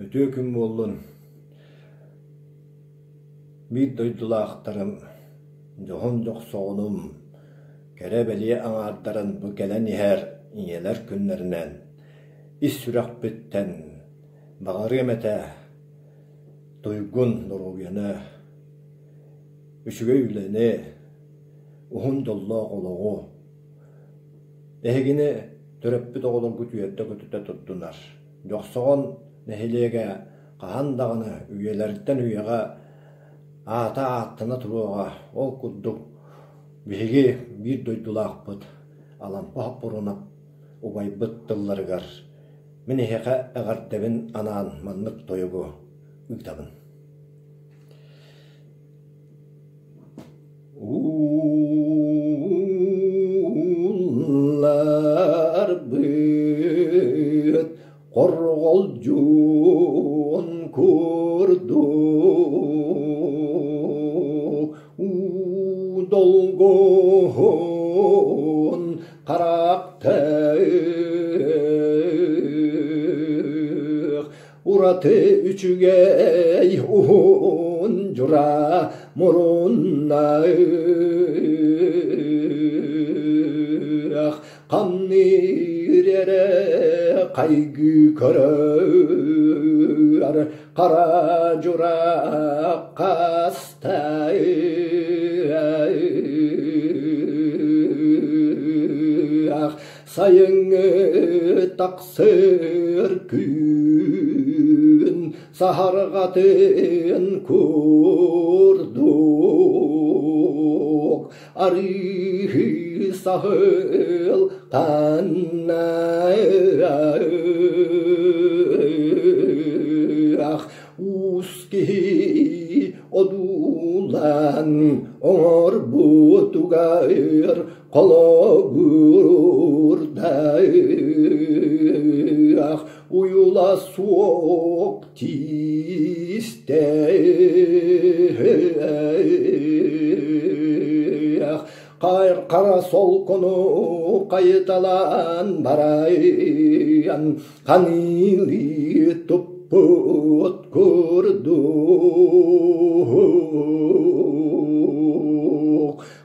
Үтүө күн буоллун! Биир дойдулаахтарым, дьоһун дьохсоҕонум, кэрэ-бэлиэ аҥаардарын бу кэлэн иһэр ийэлэр күннэринэн ис сүрэхпиттэн баҕарыам этэ туйгун доруобуйаны, үчүгэй үлэни, уһун дьоллоох олоҕу. Эһигини төрөппүт оҕолоргут үөрдэ-көтүтэ турдунар. Дьохсоҕон нэһилиэгэ хаһан даҕаны үйэлэртэн үйэҕэ аата ааттана туруоҕа. Ол курдук биһиги биир дойдулаахпыт Алампа Хоппуруунап убайбыт тылларыгар мин эһиэхэ эҕэрдэбин анаан маннык тойугу ыытабын. Уулларбыт хорҕолдьун курдук уу долгун харахтаах Ураты үчүгэй уһун дьураа муруннаах хамныыр эрэ хайгыы көрөр хара дьураа хастаах сайыҥҥы тахсыр күн саһарҕатын курдук арыы саһыл ханнаах уус киһи одуулаан оҥорбутугар Холобурдаах уйула суох тиистээх хара солкону хайыталаан барайан ханыылыы туппут курдук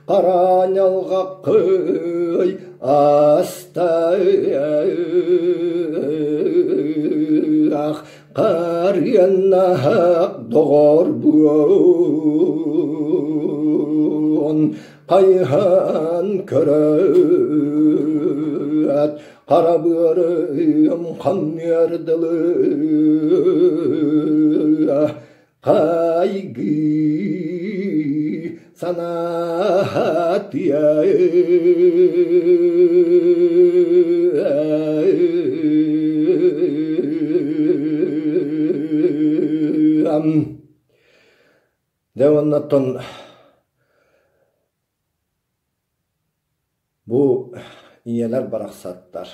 Хараанньалҕаккый астаах харыаннаах доҕорбуон хайыһан көрөөт хара быарым ханныар дылы Хайгыы санаатыа Дьэ уонна оттон Бу ийэлэр барахсаттар,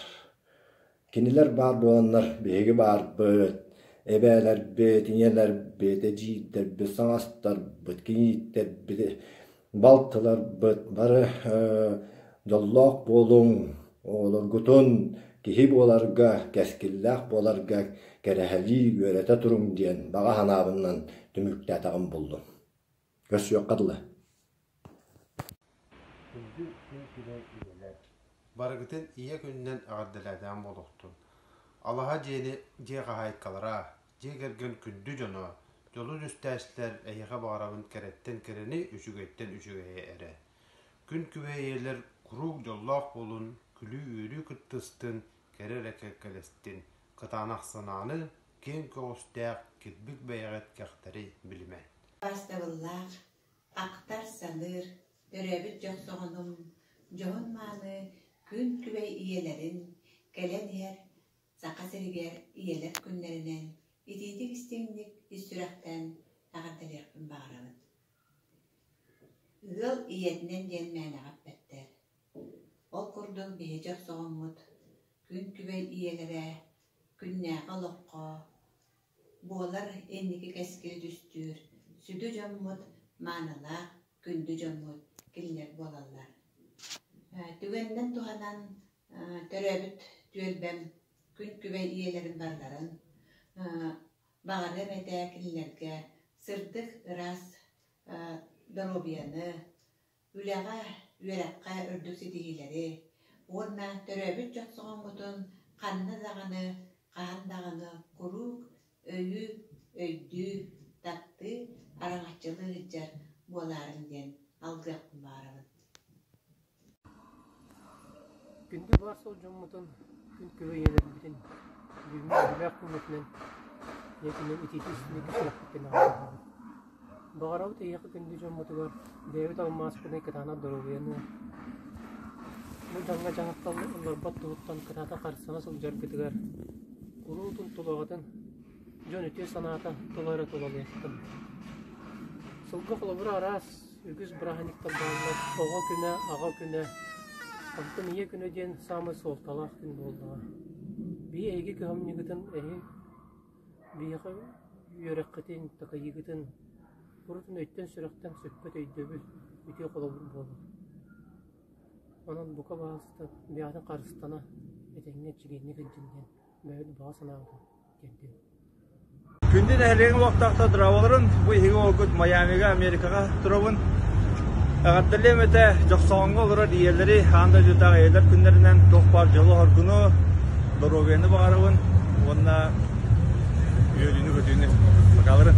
кинилэр баар буоланнар биһиги баарбыт, эбээлэрбит, ийэлэрбит, эдьиийдэрбит, саҥастарбыт, кийииттэрбит, балтыларбыт бары дьоллоох буолуҥ, оҕолоргутун киһи буоларга, кэскиллээх буоларга кэрэһэлии үөрэтэ туруҥ диэн баҕа санаабынан түмүктээтэҕим буллум. Көрсүөххэ дылы. Күндү күн күбэй ийэлэр! Барыгытын Ийэ күнүнэн эҕэрдэлээтэҕим буолуохтун! Алаһа дьиэни дьиэ хаһаайкалара, дьиэ кэргэн күндү дьоно, дьолу түстээччилэр эһиэхэ баҕарабын кэрэттэн кэрэни, үчүгэйтэн үчүгэйи эрэ. Күн күбэй ийэлэр куруук дьоллоох буолун, күлүү-үөрүү кыттыстын, кэрэ эрэ кэккэлэстин, кытаанах санааны, киэҥ көҕүстээх, килбик бэйэҕит кэхтэри билимэҥ. Убаастабыллаах, ахтар-саныыр, төрөөбүт дьохсоҕонум, дьоһун-мааны күн күбэй ийэлэрин, кэлэн иһэр Саха сиригэр ийэлэр күннэринэн итиитик-истиҥник ис сүрэхтэн эҕэрдэлиэхпин баҕарабын. Ыал ийэтинэн диэн мээнэҕэ эппэттэр. Ол курдук биһи дьохсоҕоммут күн күбэй ийэлэрэ күннээҕи олоххо Буолар инники кэскили түстүүр сүдү дьоммут, маанылаах күндү дьоммут кинилэр буолаллар. Түгэнинэн туһанан төрөөбүт түөлбэм күн күбэй ийэлэрин барыларын. Баҕарыам этэ кинилэргэ сырдык, ыраас доруобуйаны, үлэҕэ, үөрэххэ үрдүк ситиһиилэри уонна төрөөбүт дьохсоҕоҥҥутун ханна даҕаны, хаһан даҕаны куруук өйүү, өйдүү, таптыы, араҥаччылыы сылдьар буолаарыҥ диэн алгыахпын баҕарабын. Күндү баар суол дьоммутун, күн күбэй ийэлэрбитин бүгүҥҥү үбүлээх күммүтүнэн ийэтинэн итиитин истиҥник сүрэхпиттэн эҕэрдэлиибит. Баҕарабыт эһиэхэ күндү дьоммутугар бэйэбит алмааспытын кытаанах доруобуйаны, бу дьаҥҥа дьаһахтан ылларбат туһуттан кытаата харсана сылдьаргытыгар, куруутун тулаҕытын дьон үтүө санаата тула эрэ тулалыахтын. Сылга холобура араас үгүс бырааһынньыктар бааллар. Оҕо күнэ, аҕа күнэ, онтон ийэ күнэ диэн саамай суолталаах күн буоллаҕа. Биһи эһиги кыһамньыгытын эһи биһиэхэ үөрэххитин, такайыыгытын урутун өйтөн-сүрэхтэн сүппэт өйдөбүл, үтүө холобур буолар. Онон бука баҕаста бэйэҕитин харыстана, этэҥҥэ чигиэнник илдьин диэн бэйэбит баҕа санаабытын тиэрдэбит. Күндү нэһилиэгин олохтоохтор дорооболорун! Бу эһиги уолгут Майамига, Америкаҕа турабын. Эҕэрдэлиэм этэ Дьохсоҕоҥҥо олорор ийэлэри аан дойдутааҕы ийэлэр күннэринэн туох баар дьолу-соргуну, доруобуйаны баҕарабын уонна үөрүүнү-көтүүнү. Бакаларын!